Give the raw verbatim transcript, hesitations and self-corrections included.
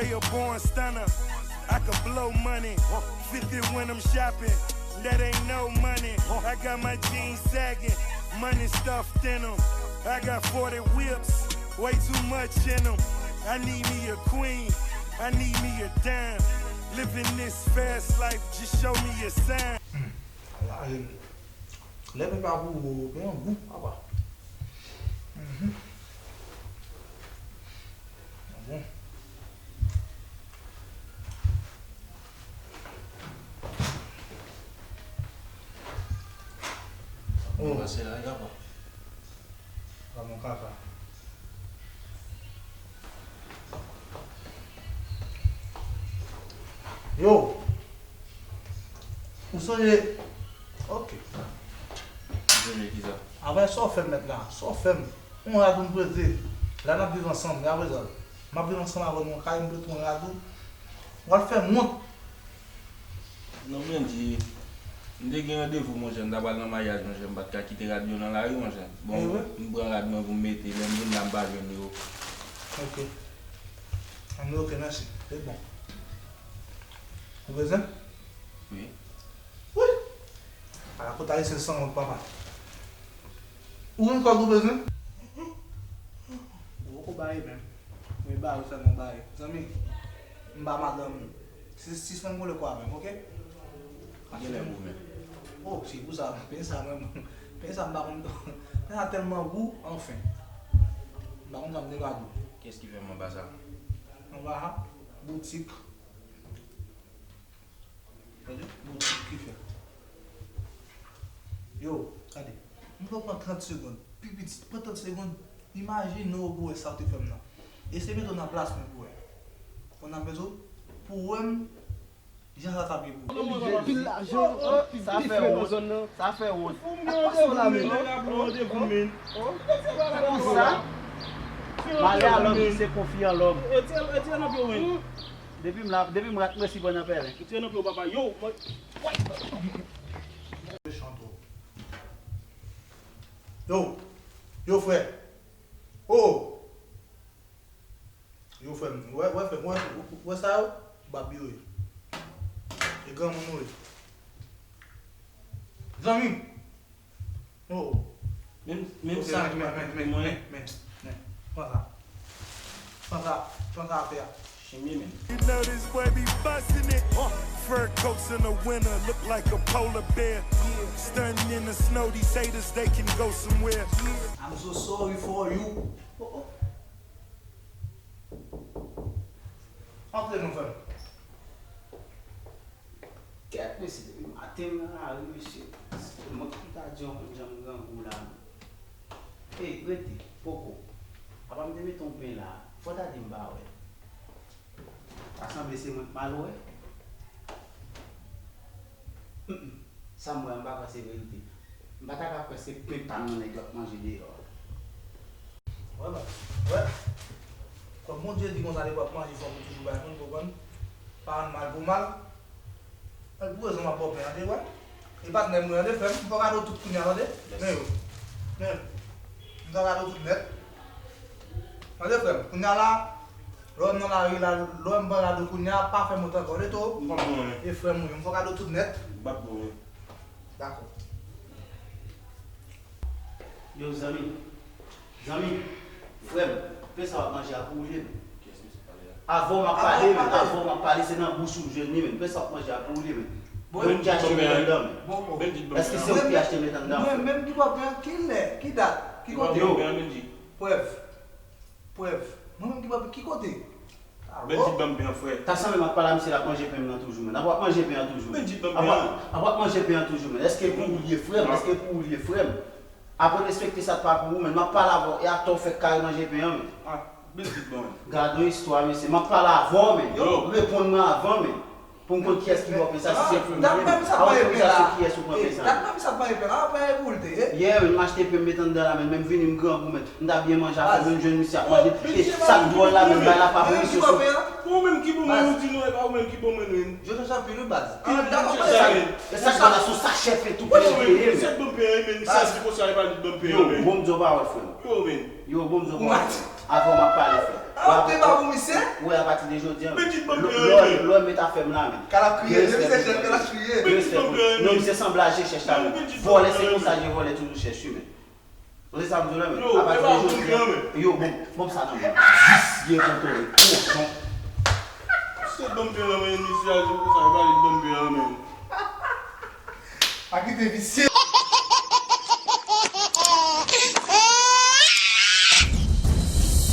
They a born stunner. I could blow money. fifty when I'm shopping. That ain't no money. I got my jeans sagging. Money stuffed in 'em. I got forty whips. Way too much in 'em. I need me a queen. I need me a dime. Living this fast life, just show me a sign. Lè pepa pou ou, gen yon gou, papa. Mhm. Bon. Oh. Pase la, papa. Papa, mon kaka. Yo! Ou sonje? Ok. Sonje kisa? Apre sa w fè m mèt la, sa w fè m. Yon rad ou m prete. La n ap viv ansanm, men apre sa, m ap viv ansanm avè w nan yon kay, m prete yon rad ou. W ap fè m wont. Non, Bendji, m te gen randevou, monchè, m ta pral nan maryaj, monchè, m pa t ka kite rad yo nan lari, monchè. Bon, m pran rad mwen pou m mete, lè m vin la, m pa jwenn yo. Ok. Ann, ok, mèsi. Se bon. Ou bezwen? Wi. Wi! Ala kout Ayisyen sanwont, papa. Ou menm kòb ou bezwen? Ou poko bare menm. Mwen bare ou sèlman bare. Zanmi, m ba madanm ou. Sispann boule kò a menm, ok? Genlè gou menm. Oh, se pou sa, pen sa mwen, pen sa m pa konn, pen sa tèlman gou, anfen. M pa konn sa m te ka di w. Kiyès ki fè m anba sa? Anba a, boutik. Tande, boutik ki fè. Yo, gade, m pran trant segonn. Pi piti, pran trant segonn. Imajine w pou wè sa w te fè m nan. Eseye mete w nan plas mwen pou wè. Konn ap mete w pou wè m jan sa t ap ye pou ou. Pil lajan, pil diferan nan zòn nan. Sa fè wont. Ak pase w la menm. Sa, malè a lòm ki se konfi an lòm. Depi m la, depi m rat, m resi pran nan pèlen. Tire nan pye w, papa. Yo, mwen. Yo, yo, frè. Oh! Yo, frè m. Wè, wè, frè m, wè, wè, wè sa yo? Bab yo ye. E granmoun nou ye. Zanmi m. Oh. Menm, menm sa ki pa fèt pou mwen. Men, men, men, men. Pran sa. Pran sa. Pran sa atè a. Chimye menm. You know this boy be busting it. Fur coats in the winter look like a polar bear. Stunting in the snow, these haters, they can go somewhere. I'm so sorry for you. Oh, oh. Antre non, frè m. Kèt, mesye, depi maten m nan lari, mesye. Mwen ki ta di w konn jan m grangou la. Ey, rete, poko. Apa m te mete yon pen la, fò w ta di m pa wè. Ta sanble se mwen k mal wè. Mm, mm. Sa m wè a, m pa kwè se verite. M pa ta ka kwè se pen pa m nan nèg yo ap manje deyò a. Wè, wè. Kòm Bondye di konsa, depi w ap manje, fò w toujou bay moun, konprann? Pa rann mal pou mal. Al pou rezon m ap ba w pen an, tande, wè. E patnè m wi, tande, frè m. M fè w kado tout kounye a, tande. Men yo. Men yo. M fè w kado tout nèt. Tande, frè m. Kounye a la, lè w wè m nan lari la, lè w wè m pran kado kounye a, pa fè m wont ankò, tande, to. M p ap ba w anyen. E frè m wi, m fè w kado tout nèt. M p ap ba w anyen. Dakò. Yo, zanmi. Zanmi, frè m, pen sa w ap manje a pou ou li ye, men. Avè w m ap pale, men. Avè w m ap pale, se nan bouch ou m jwenn li, men. Pen sa w ap manje a pou ou li ye, men. Mwen ki achte met anndan, men. Èske se ou ki achte met anndan, frè m? Mwen menm ki pran pen an, kilè, ki dat, ki kote? Yo, prèv, prèv. Mwen menm ki pran pen, ki kote? Bendjit ban m pen an, frè. Ta sanble m ap pale a misye, l ap manje pen m nan toujou, men. Ap w ap manje pen an toujou, men. Bendjit ban m pen an. Ap w ap manje pen an toujou, men. Èske pou ou li ye, frè m? Èske pou ou li ye, frè m? Aprann respekte sa k pa pou ou, men. M ap pale avè w, e atò w fèk kare manje pen an, men. Ah, Bendjit ban m. Gad yon istwa, mesye. M ap pale avè w, men. Yo. Reponn mwen avan, men. Pou m konn kiyès ki ba w pen sa, si se pou ou li ye, men. Avan pou m sa se kiyès ou pran pen sa, men. Dat menm sa k mare pen la, pen e pou l te ye. Yeah, men, m achte pen m met anndan la, men, men m vini m grangou, men. M ta byen manje a, frè m, men m jwenn misye ap manje. E sa k dwòl la, men, bay la pa pou misye sou. Ou menm ki bon mwen, ou di non, e pa ou menm ki bon mwen, men. Jodi a sa pil wi, baz. E sa k dwòl la, se yon sachè pen tou plen te ye, men. Sèt bon pen, men, sèt di konsa, e pa di bon pen, men. Yo, bon m di w pawòl, frè m. Yo, men. Yo, bon m di w pawòl, frè m. Avan m ap pale, frè m. Ah, ou te ba pou misye? Wè, apati de jodi an, Men kit banm lò pye lò renmen. Lò met afè m la, men. Kal ap kriye, menm se chèch, kal ap kriye. Men kit banm pye renmen. Non, misye sanble a je chèch la, Non, men. men kit Vòlè, banm se pye konsa renmen. Je vòlè toujou chèch wi, men. Ou se sa m di w la, men. Yo, Apati e de pa jodi bon pye an, renmen. Yo, bon, bon sa nan men. Visye kontwole, kochon. Se banm pye renmen, misye a di konsa, e pa li banm pye renmen. Pa kite visye.